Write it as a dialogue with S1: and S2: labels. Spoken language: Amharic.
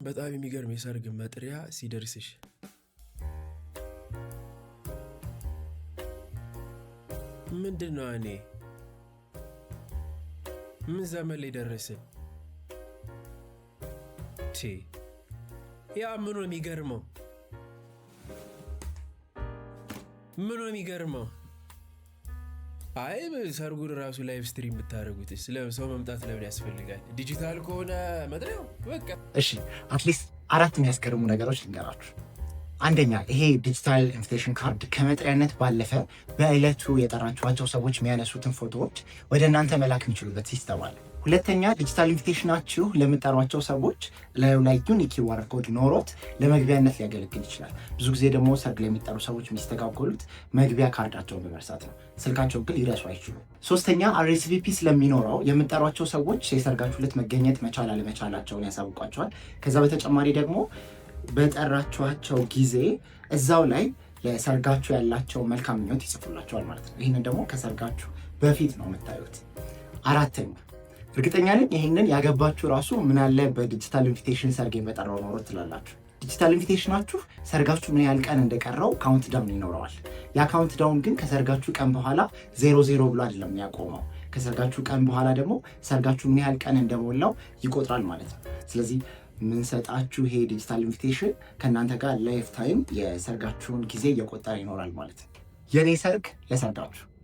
S1: በጣም የሚገርም የሰርግ መጥሪያ ሲደርስሽ ምንድን ነው? እኔ ምን ዘመን ላይ ደረስን? ያ ምኑ ነው የሚገርመው? ምኑ ነው የሚገርመው? አይ፣ ሰርጉን ራሱ live stream የምታደርጉት ሰው መምጣት ለምን ያስፈልጋል? ዲጂታል ከሆነ መጥሪያው በቃ።
S2: እሺ፣ at least አራት የሚያስገርሙ ነገሮች ልንገራችሁ። አንደኛ፣ ይሄ digital invitation card ከመጥሪያነት ባለፈ በዕለቱ የጠራችኋቸው ሰዎች የሚያነሱትን ፎቶዎች ወደ እናንተ መላክ የሚችሉበት system አለ። ሁለተኛ፣ digital invitation ኣችሁ ለምትጠሯቸው ሰዎች ላዩ ላይ unique QR code ኖሮት ለመግቢያነት ሊያገለግል ይችላል። ብዙ ጊዜ ደግሞ ሰርግ ላይ የሚጠሩ ሰዎች የሚስተጓጎሉት መግቢያ ካርዳቸውን በመርሳት ነው። ስልካቸው ግን ሊረሱ አይችሉም። ሶስተኛ፣ RSVP ስለሚኖረው የምትጠሯቸው ሰዎች የሰርጋችሁ ዕለት መገኘት መቻል አለመቻላቸውን ያሳውቋቸዋል። ከዛ በተጨማሪ ደግሞ በጠራችኋቸው ጊዜ እዛው ላይ ለሰርጋችሁ ያላቸው መልካም ምኞት ይጽፉላቸዋል ማለት ነው። ይህንን ደግሞ ከሰርጋችሁ በፊት ነው የምታዩት። አራተኛ፣ እርግጠኛ ነኝ ይህንን ያገባችሁ ራሱ ምናለ በ digital invitation ሰርጌን በጠራው ኖሮ ትላላችሁ። Digital invitation ኣችሁ ሰርጋችሁ ምን ያህል ቀን እንደቀረው countdown ይኖረዋል። ያ countdown ግን ከሰርጋችሁ ቀን በኋላ 00 ብሎ አይደለም ያቆመው። ከሰርጋችሁ ቀን በኋላ ደግሞ ሰርጋችሁ ምን ያህል ቀን እንደሞላው ይቆጥራል ማለት ነው። ስለዚህ ምንሰጣችሁ ይሄ digital invitation ከእናንተ ጋር lifetime የሰርጋችሁን ጊዜ እየቆጠረ ይኖራል ማለት ነው። የኔ ሰርግ ለሰርጋችሁ።